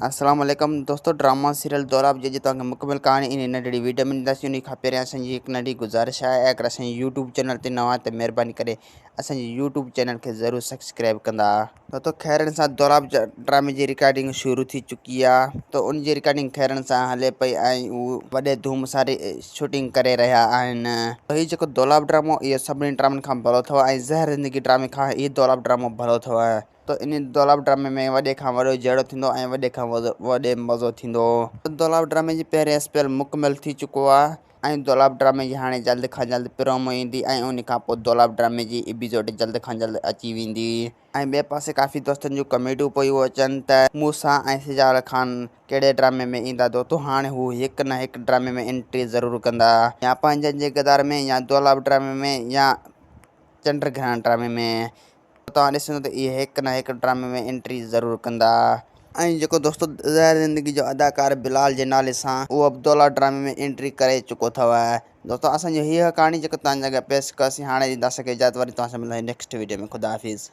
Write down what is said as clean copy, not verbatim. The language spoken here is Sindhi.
السلام عليڪم دوستو ڊراما سيريل دولاب جي اڄ توهان کي مڪمل ڪهاڻي ان ننڍڙي ويڊيو ۾ ڏينداسين ان کان پهريان اسان جي هڪ ننڍي گذارش آهي اگر اسان جي يوٽيوب چينل تي نوان ته مهرباني ڪري اسان جي يوٽيوب چينل کي ضرور سبسڪرائب ڪندا. دوستو خيرن سان دولاب ڊرامي جي رڪارڊنگ شروع ٿي چڪي آهي ته ان جي رڪارڊنگ خيرن سان هلي پئي ۽ هو وڏي ڌوم سان شوٽنگ ڪري رهيا آهن. هي جيڪو دولاب ڊرامو اهو سڀني ڊرامن کان ڀلو اٿو ۽ زهر زندگي ڊرامي کان هي دولاب ڊرامو ڀلو اٿو. ته ان دولاب ڊرامي ۾ وڏي کان وڏو جهيڙو ٿيندو ۽ وڏي کان وڏي مزو ٿيندو. دولاب ڊرامي جي پهرين اسپيل مڪمل ٿي چڪو آهي ۽ دولاب ڊرامي جي هاڻي جلد کان جلد پرومو ايندي ۽ ان کان پوء دولاب ڊرامي جي ايپيسوڊ جلد کان جلد اچي ويندي. ۽ ٻئي پاسي ڪافي دوستن جون ڪمينٽون پيون اچن ته موسيٰ ۽ سجاول خان ڪهڙي ڊرامي ۾ ايندا دوستو هاڻي هو هڪ نه هڪ ڊرامي ۾ انٽري ضرور ڪندا يا پنهنجن جي غدار ۾ يا دولاب ڊرامي ۾ يا چنڊ گرهڻ ڊرامي ۾. توهان ڏسندو ته اهي هڪ نه هڪ ڊرامي ۾ انٽري ضرور ڪندا. ۽ جيڪو دوستو زهر زندگي جو اداڪار بلال جي نالي سان اهو به دولت ڊرامي ۾ انٽري ڪري چڪو اٿو. دوستو اسان جي هيء ڪهاڻي جيڪو توهان جي اڳيان پيش ڪيوسين هاڻي ڏينداسين اجازت وري توهان سان ملنداسين نيڪسٽ وڊيو ۾ خدا حافظ.